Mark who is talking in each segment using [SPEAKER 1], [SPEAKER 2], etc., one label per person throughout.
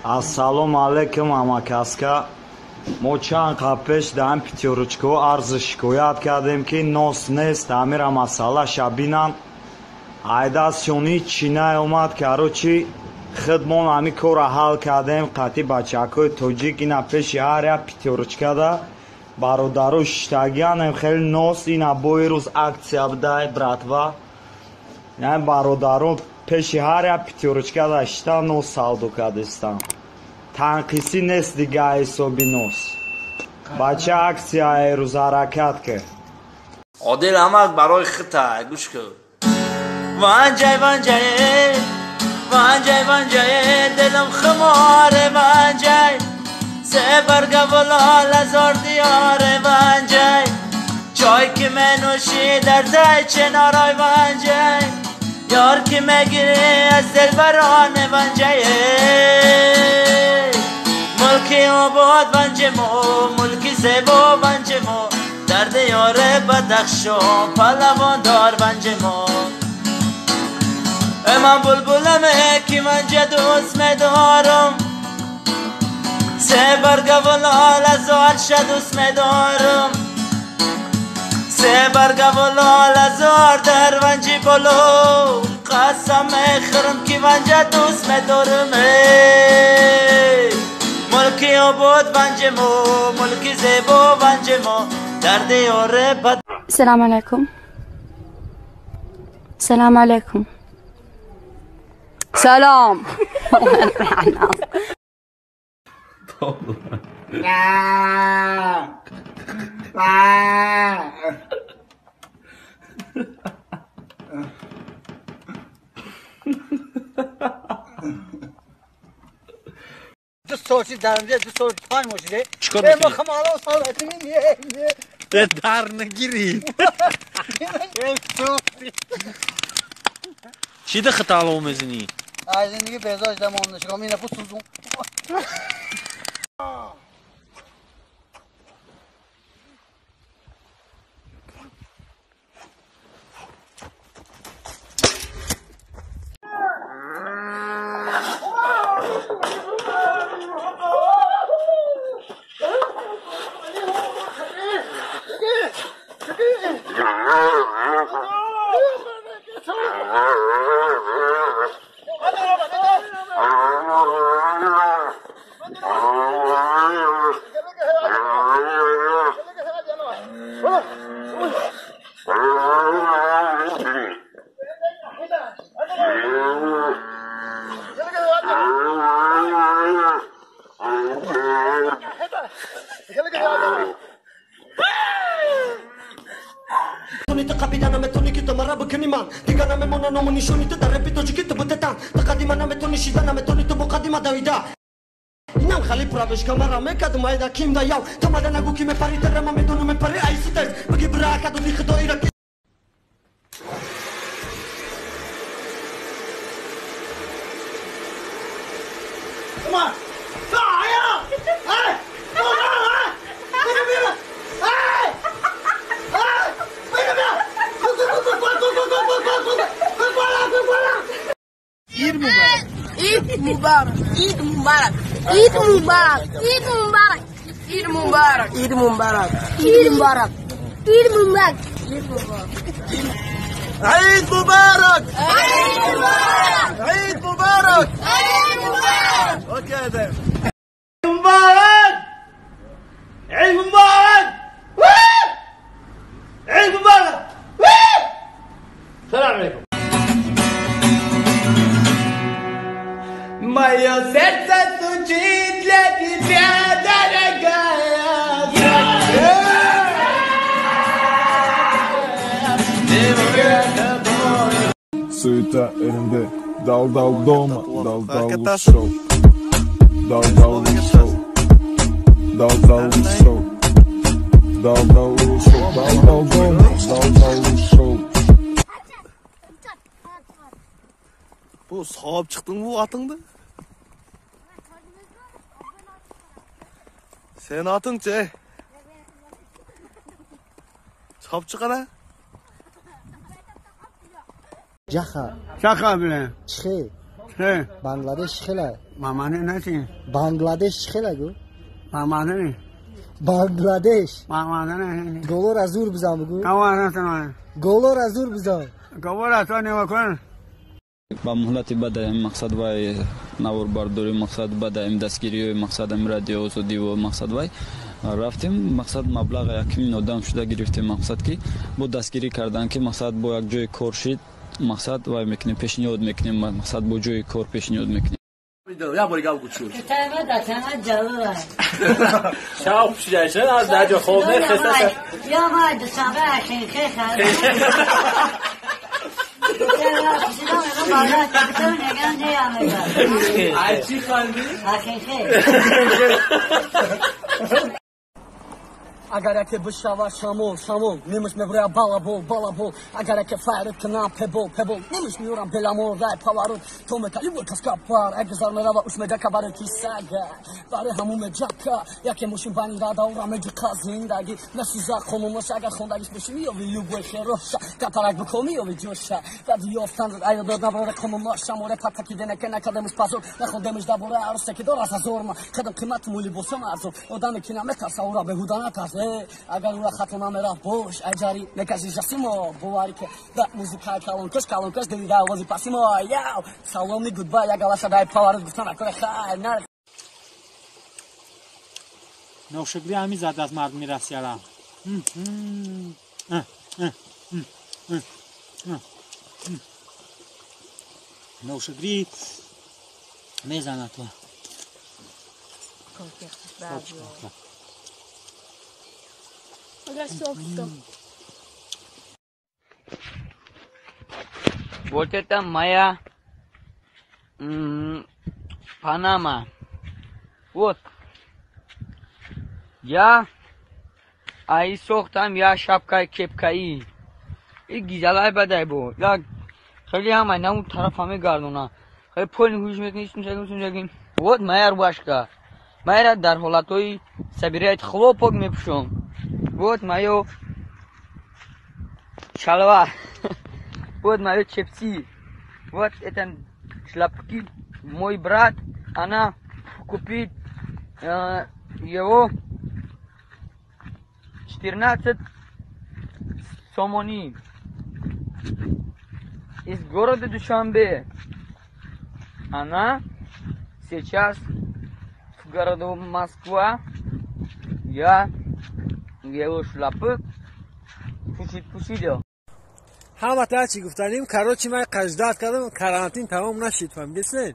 [SPEAKER 1] Ассалому алайкум, ҳамакаска. Мо чанд қабл пеш дар ин Пятёрочкаҳо арзу шикоят кардем, ки нос нест, ҳамира масъалаша бинанд. Айдастшон ҳичи наомад. Короче, худмон ҳамин корро ҳал кардем. Қатъи бачакҳои тоҷик ина пеши ҳар як Пятёрочкада бародаро шиштагианем. Хеле нос ина бои рӯз акция будай, братва. Яъне бародаро пеши ҳар як Пятёрочкада шишта нос савдо кардистанд. Танқисӣ нест дига ҳисоби нос. Бача акция рӯз ҳаракат кард.
[SPEAKER 2] Одил амак барои хита гӯш кун. Ванҷай, ванҷай, ванҷай, ванҷай, дилам хуморе ванҷай, се барга лолазор диёре ванҷай, чой ки менӯшӣ дар тай чинорой ванҷай, ёр ки мегирӣ аз дилбароне ванҷай, мулки обод ванҷимо, мулки зебо ванҷимо, дар диёре Бадахшон палавондор ванҷимо. Ман булбуламе ки манҷа дӯст медорам, се барга лолазор ша дӯст медорам, се барга лолазор дар ванҷи боло, қасам мехӯрам ки ванҷа дӯст медорам. Мулки обод ванҷимо, мулки зебо ванҷимо, дар диёре бад.
[SPEAKER 3] السلام عليكم. السلام عليكم. سلام.
[SPEAKER 4] دو سال درنده دو سال تایم باشه.
[SPEAKER 5] چیکار می‌کنی؟
[SPEAKER 4] ما خمالا سال اتمی
[SPEAKER 5] در نگیری. چی ده خطا میزنی؟
[SPEAKER 4] از زندگی بیزاش دمون نشکم اینه پوست.
[SPEAKER 6] 妈，干啥呀？哎，给我上来！为什么？哎，哎，为什么？滚滚滚滚滚滚滚滚滚滚滚关了，滚关了！
[SPEAKER 7] Eid Mubarak. Eid Mubarak. Eid Mubarak. Eid Mubarak. Eid Mubarak. Eid Mubarak. Eid Mubarak. Eid Mubarak. Eid Mubarak.
[SPEAKER 6] Eid Mubarak.
[SPEAKER 7] Eid Mubarak.
[SPEAKER 6] Eid Mubarak.
[SPEAKER 7] Eid Mubarak.
[SPEAKER 6] Okay then. Mubarak. Eid Mubarak. Eid Mubarak. السلام عليكم.
[SPEAKER 8] Мое сердце стучит для тебя, дорогая.
[SPEAKER 9] Суета РНД. Дал дал дома, дал дал ушел. Дал дал ушел. Дал дал ушел. Дал дал ушел. Дал дал дома, дал дал ушел.
[SPEAKER 5] Bu sahip çıktın mı bu atındı? Sen atın çe. Sahip çıkana.
[SPEAKER 4] Jaha.
[SPEAKER 10] Jaha bile.
[SPEAKER 4] Çe.
[SPEAKER 6] Бангладеш чӣ хела? Бангладеш чӣ хела гу? Бангладеш. Голора зур бизан бугу. Голора зур бизан.
[SPEAKER 10] Ба муҳлати бадаем мақсад вай наворбардорӣ, мақсад бадаем дастгириҳои мақсадам радио озодиву мақсад вай рафтем, мақсад маблаға якмин одам шуда гирифтем, мақсад ки бо дастгирӣ кардан ки мақсад бо як ҷои кор шид, мақсад вай мекунем, пешниҳод мекунем, мақсад бо ҷои кор пешниҳод мекунем.
[SPEAKER 6] Агар яке бишава шамол, шамол, немиш мебуря балабол, балабол. Агар яке файрит кунам пебол, пебол, немиш меёрам беламор рай паварот. То мека любой каска пар, эгзар мерава уш медака барои кисага, барои ҳамун меҷака. Яке мошин бани рада ура меҷиқа зиндагӣ. Насӯза хомумош агар хондагиш боши меёви любой хероша. Катарак бико меёви ҷоша. Баъди ёфтан аё дод набаре хомумоша. Море патаки денеке накардемиш пазор. Нахондемиш дар бораи арӯсе ки дорад азорма. Кадам қимату либосам арзон. Одаме ки наметарса ура беҳуда натарс. Агар ура хато намерафт бош аҷари мекаши жасимо боварӣ ки да музикаи калонкаш калонкаш дили да овози пасимо яв саломи гудбай як галаша дай паварот гуфтан акоре хайр нар
[SPEAKER 11] ношукрӣ ҳамин зад аз мардуми Россияра. Ношукрӣ мезанад ту.
[SPEAKER 12] Вот это моя Панама. Вот. Я ай сохтам я шапкаи кепкаи. И гизалай бадай бо. Я хеле ҳамай на он тараф ҳаме гардона. Хеле пол ҳуш мекунӣ, сум. Вот моя рубашка. Майра дар ҳолатҳои собирает хлопок мепӯшам. Вот моё шалвар. Вот моё чепси. Вот это шлапки. Мой брат, она купит его 14 сомони из города Душанбе. Она сейчас в городу Москва. Я его шляпы пушить.
[SPEAKER 13] Ҳама та чӣ гуфтаним, короче, ман қаждат кардам, карантин тамом нашид, фаҳмидед?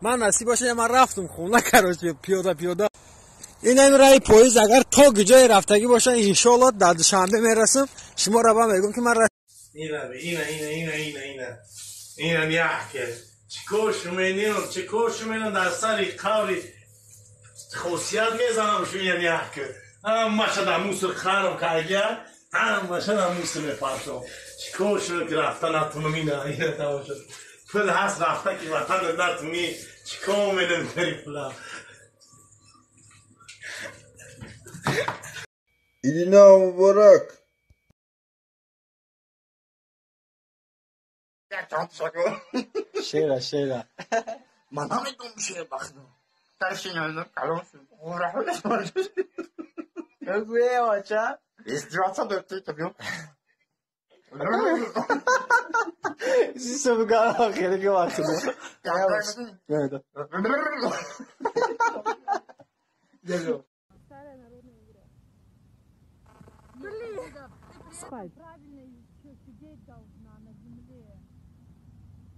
[SPEAKER 13] Ман насиб боша, ман рафтум хона, короче, пиёда пиёда. Ин ҳамин раи поезд агар то ҷое рафтагӣ боша, иншоалло дар Душанбе мерасам, шуморо ба мегӯм ки ман
[SPEAKER 14] ина ина ина ина ина ина ина яке чикор шуменинам, чикор шуменам дар сари қаври хосият мезанам шу ина яке ҳамаша дар мусор хароб карда, ҳамаша дар мусор мепартом. Чикор шуд ки рафта натунам, ина ина тамошо пул ҳаст рафта ки ватан натунӣ, чикор менам дари пула.
[SPEAKER 9] Идина муборак.
[SPEAKER 13] Шера шера.
[SPEAKER 6] Ман наметонам шер бахнам.
[SPEAKER 15] Спать. Правильно еще сидеть должна на земле.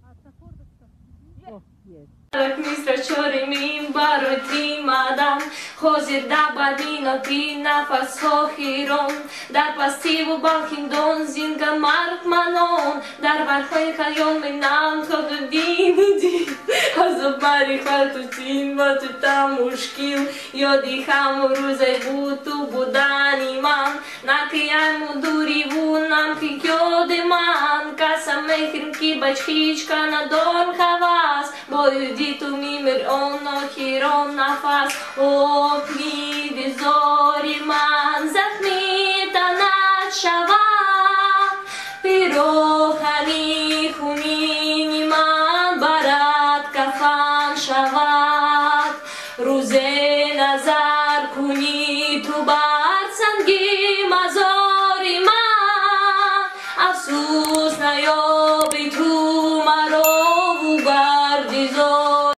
[SPEAKER 15] А на корточках сидит. О, есть.
[SPEAKER 16] шавад. Рӯзе назар кунӣ ту бар санги мазори ман, афсӯс наёбӣ.